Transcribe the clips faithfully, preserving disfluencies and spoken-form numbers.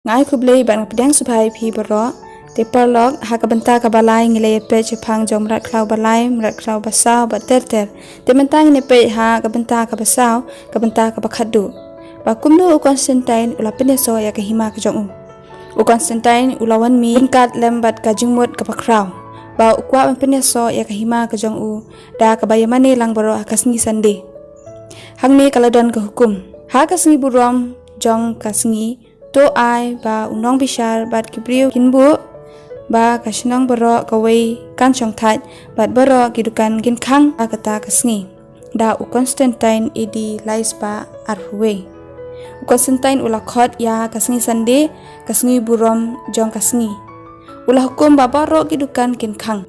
Ai khublei bad nga pdiang sngewbha ïa phi baroh. Te paralok, ha ka bynta kaba lai ngi la ïa peit shaphang jong mrad khlaw ba lai, mrad khlaw ba saw bad ter ter. Te mynta ngin ïa peit ha ka bynta kaba saw, ka bynta kaba khatduh. Ba kumno u Constantine u la pynïasoh ïa ka hima ka jong u. U Constantine u la wan mih ryngkat lem bad ka jingmut kaba khraw. Ba u kwah ban pynïasoh ïa ka hima ka jong u da kaba ïa mane lang baroh ha ka sngi Sunday. Hangne ka la don ka hukum. Ha ka sngi burom jong ka sngi, to ai ba u nongbishar bad ki briew kin buh, ba ka shnong baroh kawei kan shongthait, bad baroh ki dukan kin khang ha kata ka sngi. Da u Constantine A D lai spah arphew wei. U Constantine u la khot ïa ka sngi Sunday, ka sngi burom jong ka sngi. U la hukum ba baroh ki dukan kin khang.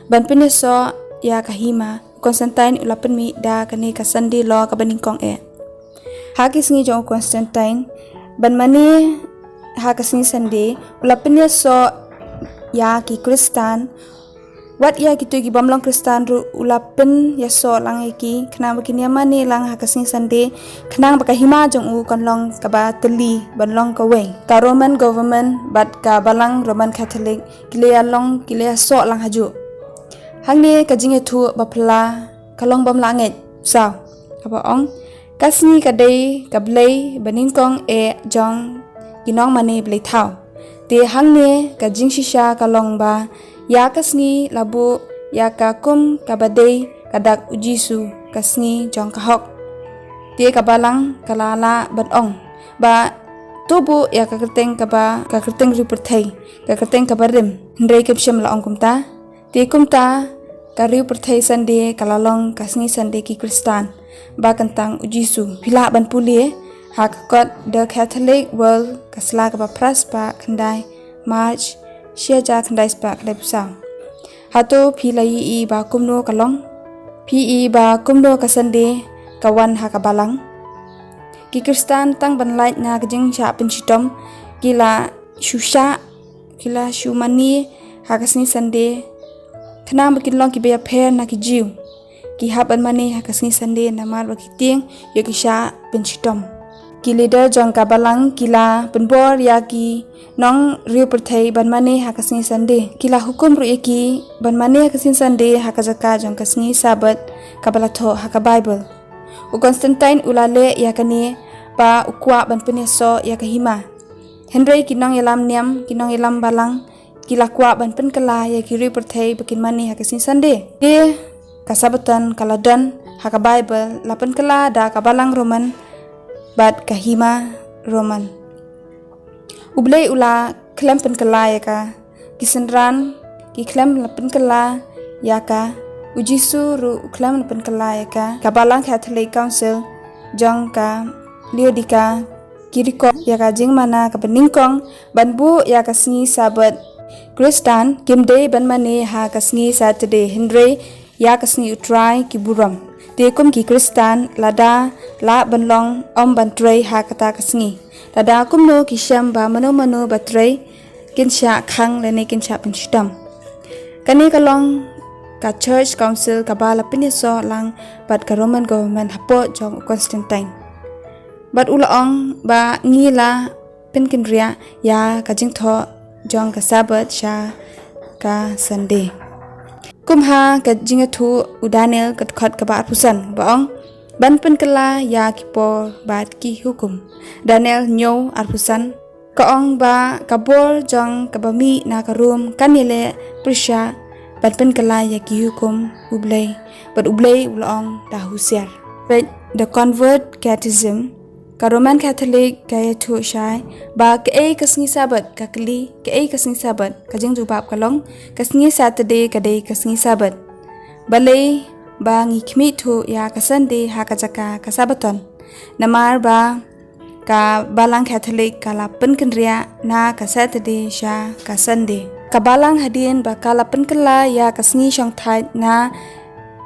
Ban pynïasoh ïa ka hima, u Constantine u la pynmih da kane ka Sunday law kaba nyngkong eh. Ha ki sngi jong u Constantine, ban mane ha ka sngi Sunday, u la pynïasoh ïa ki Khristan, wat ïa kito ki bym long Khristan ruh u la pynïasoh lang ïa ki, khnang ba kin ïa mane lang ha ka sngi Sunday, khnang ba ka hima jong u kan long kaba tylli, ban long kawei. Ka Roman government, bad ka balang Roman Catholic, ki la ïa long, ki la ïasoh lang hajuh. Hangne ka jingïathuh ba phylla, ka long bym lah ngeit, saw. Kaba ong, ka sngi ka dei, ka Blei, ba nyngkong eh jong, ki nongmane Blei thaw. Te hangne ka jingshisha ka long ba, ïa ka sngi la buh, ïa ka kum kaba dei, ka dak u Jisu, ka sngi jong ka hok. Te ka balang ka la lah ban ong. Ba, to buh ïa ka kyrteng kaba, ka kyrteng riewpyrthei, ka kyrteng kaba rim. Hynrei kim shym la ong kumta. Te kumta, ka riewpyrthei Sunday ka la long ka sngi Sunday ki Khristan. Ba kyntang u Jisu. Phi lah ban pule, ha ka kot The Catholic World ka sla kaba phra spah khyndai March, shi hajar khyndai spah khyndai phew saw. Hato phi la ïohi ba kumno ka long? Phi i ba kumno ka Sunday ka wan ha ka balang? Ki Khristan tang ban lait na ka jingshah pynshitom, ki la shu shah, ki la shu mane ha ka sngi Sunday. Khnang ba kin long kiba ïapher na ki Jiw. Ki hap ban mane ha ka sngi Sunday namar ba ki tieng ïa ki shah pynshitom. Ki leader jong ka balang ki la pynbor ïa ki nongriewpyrthei ban mane ha ka sngi Sunday. Ki la hukum ruh ïa ki ban mane ha ka sngi Sunday ha ka jaka jong ka sngi Sabbath kaba la thoh ha ka Bible. U Constantine u la leh ïa kane ba u kwah ban pynïasoh ïa ka hima. Hynrei ki nongïalam niam, ki nongïalam balang, ki la kwah ban pynkylla ïa ki riewpyrthei ba kin mane ha ka sngi Sunday. Te ka Sabbaton ka la don ha ka Bible la pynkylla da ka balang Roman bad ka hima Roman. U Blei u la khlem pynkylla ïa ka. Ki synran ki khlem la pynkylla ïa ka. U Jisu ruh u khlem la pynkylla ïa ka. Ka balang Catholic Council jong ka Laodicea ki record ïa ka jingmana kaba nyngkong ban buh ïa ka sngi Sabbath. Khristan kim dei ban mane ha ka sngi Saturday hynrei ïa ka sngi U Trai ki burom. Te kum ki Khristan lada lah ban long ym ban trei ha kata ka sngi. Lada kumno ki shem ba mano mano ba trei kin shah khang lane kin shah pynshitom. Kane ka long ka Church Council kaba la pynïasoh lang bad ka Roman Government hapoh jong u Constantine. Bad u la ong ba ngi la pynkynriah ïa ka jingthoh jong ka Sabbath sha ka Sunday. Kum ha ka jingïathuh u Daniel ka dkhot kaba arphew san ba ong ban pynkylla ïa ki por bad ki hukum. Daniel hynñiew arphew san ka ong ba ka bor jong kaba mih na ka Rom kan ïaleh pyrshah ban pynkylla ïa ki hukum U Blei bad U Blei u la ong da husiar. Peit The Convert Catechism. Ka Roman Catholic ka ïathuh shai ba kaei ka sngi Sabbath, ka kylli kaei ka sngi Sabbath, ka jingjubab ka long ka sngi Saturday ka dei ka sngi Sabbath. Balei ba ngi khmih thuh ïa ka Sunday ha ka jaka ka Sabbaton? Namar ba ka balang Catholic ka la pynkynriah na ka Saturday sha ka Sunday. Ka balang hadien ba ka la pynkylla ïa ka sngi shongthait na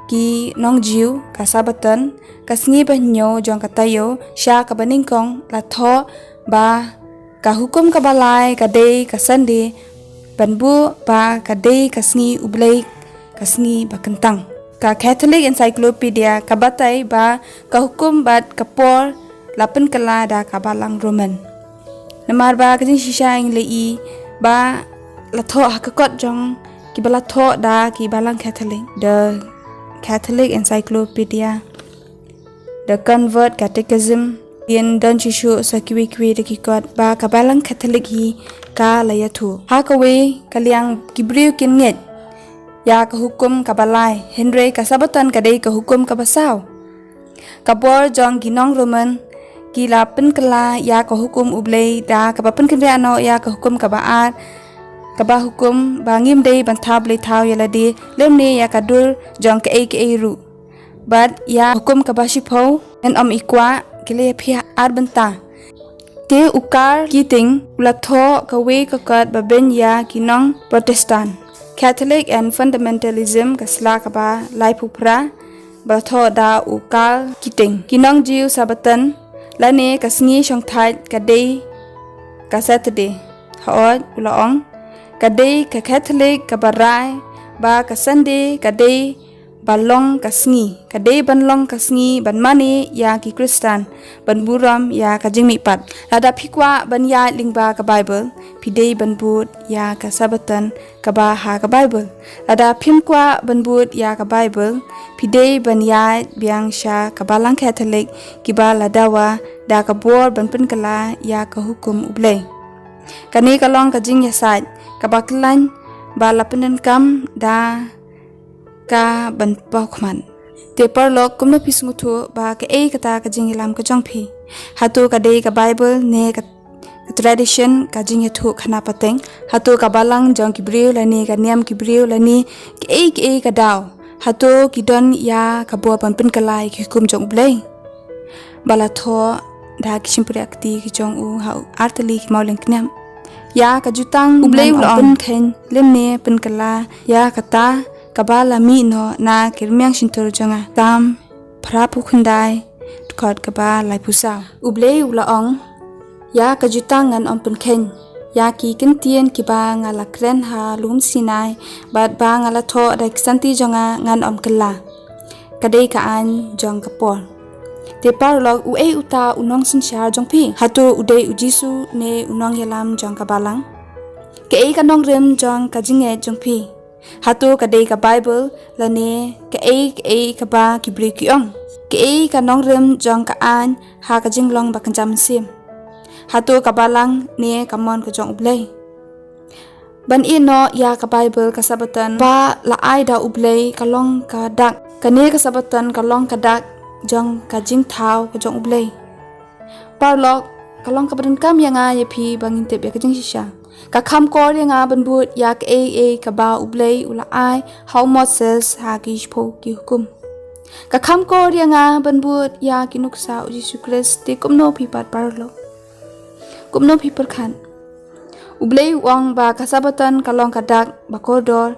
ki nong Jiw ka Sabbaton, ka sngi ba hynñiew jong ka taïew sha kaba nyngkong la thoh ba ka hukum kaba lai ka dei ka Sunday ban buh ba ka dei ka sngi U Blei ka sngi ba kyntang. Ka Catholic Encyclopedia ka batai ba ka hukum bad ka por la pynkylla da ka balang Roman. Namar ba ka jingshisha ngi la i ba la thoh ha ka kot jong kiba la thoh da ki balang Catholic, The Catholic Encyclopedia, The Convert Catechism, kin don shisha sa kiwei kiwei de ki kot ba ka balang Catholic hi ka la ïathuh. Ha kawei ka liang ki briew kin ngeit ïa ka hukum kaba lai, hynrei ka Sabbaton ka dei ka hukum kaba saw. Ka bor jong ki nong Roman ki la pynkylla ïa ka hukum U Blei da kaba pynkynriah noh ïa ka hukum kaba ar, kaba hukum ba ngim dei ban thaw blei thaw ïa lade lymne ïa ka dur jong kaei kaei ruh. Bad ïa hukum kaba shiphew, ngan ym i kwah, ki la ïaphiah ar bynta. Te u Karl Keating u la thoh kawei ka kot ba beiñ ïa ki nong Protestant. Catholic and Fundamentalism, ka sla kaba laiphew phra, ba la thoh da u Karl Keating. Ki nong Jiw Sabbaton, lane ka sngi shongthait ka dei ka Saturday. Hooid, u la ong, ka dei ka Catholic kaba rai ba ka Sunday ka dei ba long ka sngi, ka dei ban long ka sngi ban mane ïa ki Khristan, ban burom ïa ka jingmihpat. Lada phi kwah ban ïaid lyngba ka Baibl, phi dei ban bud ïa ka Sabbaton kaba ha ka Baibl. Lada phim kwah ban bud ïa ka Baibl, phi dei ban ïaid biang sha ka balang Catholic kiba la dawa da ka bor ban pynkylla ïa ka hukum U Blei. Kane ka long ka jingïasaid kaba khlaiñ ba la pyndonkam da ka ban paw khmat. Te paralok, kumno phi sngewthuh ba kaei kata ka jingïalam ka jong phi? Hato ka dei ka Baibl ne ka, ka tradition, ka jingïathuh khana pateng? Hato ka balang jong ki briew lane ka niam ki briew lane kaei kaei ka daw? Hato ki don ïa ka bor ban pynkylla ïa ki hukum jong U Blei? Ba la thoh da ki shympriahkti ki jong u ha u Artylli ki Mawlyngkniap. Ïa ka jutang U Blei u la ong, pynkheiñ lymne pynkylla ïa kata kaba la mih noh na ki rmiang shyntur jong nga. Salm phra phew khyndai, dkhot kaba laiphew saw. U Blei u la ong, ïa ka jutang ngan ym pynkheiñ. Ïa ki ktien kiba nga la kren ha lum Sinai bad ba nga la thoh da ki santi jong nga ngan ym kylla. Ka dei ka aiñ jong ka por. Te paralok, uei uta u nongsynshar jong phi? Hato u dei U Jisu ne u nongïalam jong ka balang? Kaei ka nongrim jong ka jingngeit jong phi? Hato ka dei ka Baibl lane kaei kaei kaba ki briew ki ong? Kaei ka nongrim jong ka aiñ ha ka jinglong ba kynja mynsiem? Hato ka balang ne ka mon ka jong U Blei? Ban ïehnoh ïa ka Baibl, ka Sabbaton ba la ai da U Blei ka long ka dak. Kane ka Sabbaton ka long ka dak jong ka jingthaw ka jong U Blei. Paralok, ka long kaba donkam ïa nga ïa phi ba ngin tip ïa ka jingshisha. Ka kham kor ïa nga ban bud ïa kaei kaei kaba U Blei u la ai ha u Moses ha ki shiphew ki hukum. Ka kham kor ïa nga ban bud ïa ki nuksa U Jisu Khrist. Te kumno phi pat paralok? Kumno phi pyrkhat? U Blei u ong ba ka Sabbaton ka long ka dak ba kordor,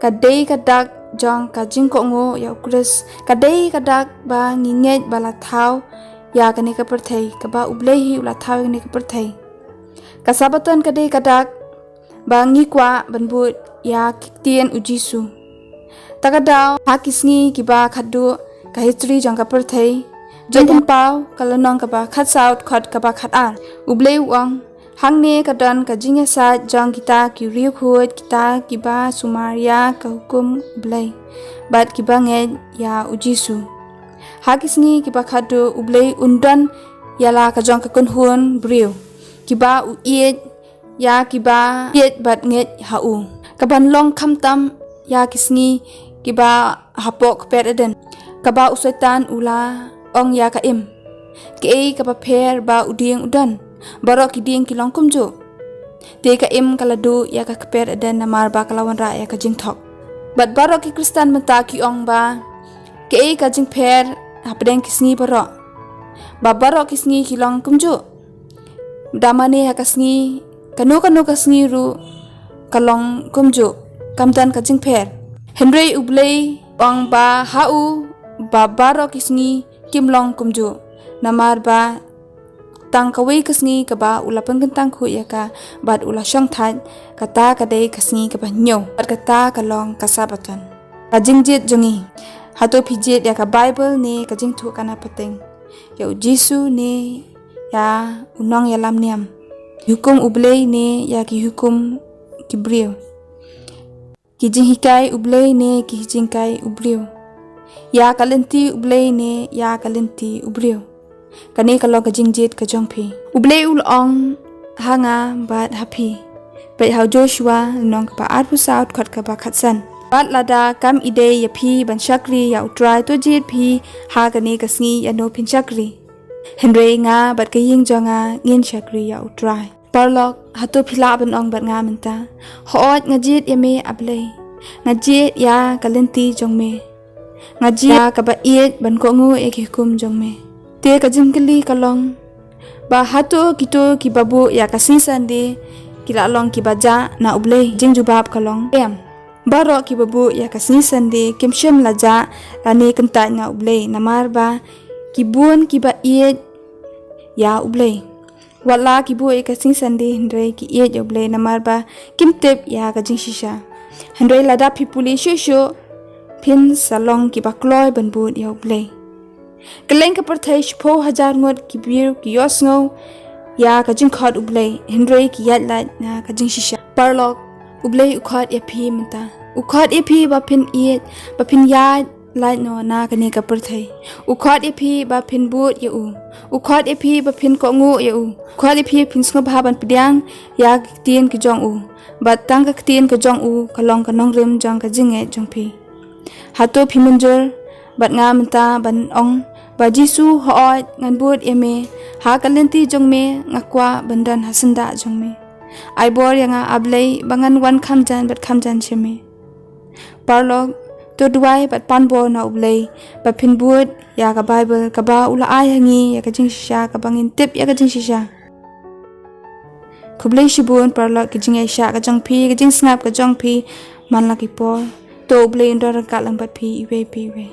ka dei ka dak jong ka jingkohnguh ïa U Khrist, ka dei ka dak ba ngi ngeit ba la thaw ïa kane ka pyrthei, kaba U Blei hi u la thaw ïa kane ka pyrthei. Ka Sabbaton ka dei ka dak ba ngi kwah ban bud ïa ki ktien U Jisu. Ta ka daw, ha ki sngi kiba khatduh ka history jong ka pyrthei, Jingpynpaw ka lynnong kaba khatsaw, dkhot kaba khatar. U Blei u ong, hangne ka don ka jingïasaid jong kita ki riewkhuid, kita kiba sumar ïa ka hukum U Blei bad kiba ngeit ïa U Jisu. Ha ki sngi kiba khatduh U Blei un don ïa la ka jong ka kynhun briew kiba u ïeit ïa kiba ïeit bad ngeit ha u. Kaban long khamtam ïa ki sngi kiba hapoh kper Eden, kaba u Soitan u la ong ïa ka im, kaei kaba pher ba u dieng u don? Baroh ki dieng ki long kumjuh. Te ka im ka la duh ïa ka kper Eden namar ba ka la wanrah ïa ka jingthok. Bad baroh ki Khristan mynta ki ong ba kaei ka jingpher hapdeng ki sngi baroh, ba baroh ki sngi ki long kumjuh. Da mane ha ka sngi, kano kano ka sngi ruh ka long kumjuh, kam don ka jingpher. Hynrei U Blei u ong ba ha u ba baroh ki sngi kim long kumjuh. Namar ba tang kawei ka sngi kaba u la pynkyntang khuid ïa ka bad u la shongthait, kata ka dei ka sngi kaba hynñiew bad kata ka long ka Sabbaton. Ka jingjied jong ngi, hato phi jied ïa ka Baibl ne ka jingthoh khana pateng, ïa U Jisu ne ïa u nongïalam niam? Ki hukum U Blei ne ïa ki hukum ki briew. Ki jinghikai U Blei ne ki jinghikai u briew. Ïa ka lynti U Blei ne ïa ka lynti u briew. Kane ka long ka jingjied ka jong phi. U Blei u la ong ha nga bad ha phi. Peit ha u Joshua lynnong kaba arphew saw dkhot kaba khatsan. Bad lada kam i dei ïa phi ban shakri ïa U Trai, to jied phi ha kane ka sngi ïa no phin shakri. Hynrei nga bad ka ïing jong nga ngin shakri ïa U Trai. Paralok, hato phi lah ban ong bad nga mynta, hooid nga jied ïa me A Blei. Nga jied ïa ka lynti jong me. Nga jied ïa kaba ïeit ban kohnguh ïa ki hukum jong me. Te ka jingkylli ka long ba hato kito kiba buh ïa ka sngi Sunday ki la long kiba jah na U Blei? Jingjubab ka long em. Baroh kiba buh ïa ka sngi Sunday kim shym la jah lane kyntait na U Blei, namar ba ki bun kiba ïeit ïa U Blei. Wat la ki buh ïa ka sngi Sunday hynrei ki ïeit ïa U Blei, namar ba kim tip ïa ka jingshisha. Hynrei lada phi pule shuh shuh, phin sa long kiba kloi ban bud ïa U Blei. Kylleng ka pyrthei shiphew hajar ngut ki briew ki ïohsngew ïa ka jingkhot U Blei, hynrei ki ïaid lait na ka jingshisha. Paralok, U Blei u khot ïa phi mynta. U khot ïa phi ba phin ïeit, ba phin ïaid lait noh na kane ka pyrthei. U khot ïa phi ba phin bud ïa u. U khot ïa phi ba phin kohnguh ïa u. U khot ïa phi phin sngewbha ban pdiang ïa ka ktien ka jong u. Bad tang ka ktien ka jong u ka long ka nongrim jong ka jingngeit jong phi. Hato phi mynjur bad nga mynta ban ong ba Jisu, hooid ngan bud ïa me, ha ka lynti jong me nga kwah ban don ha syndah jong me. Ai bor ïa nga A Blei ba ngan wan kham jan bad kham jan sha me. Paralok, to duwai bad pan bor na U Blei ba phin bud ïa ka Baibl kaba u la ai ha ngi ïa ka jingshisha, kaba ngin tip ïa ka jingshisha. Khublei shibun paralok, ka jingïaishah ka jong phi, ka jingsngap ka jong phi man la ki por. To U Blei un don ryngkat lang bad phi iwei pa iwei.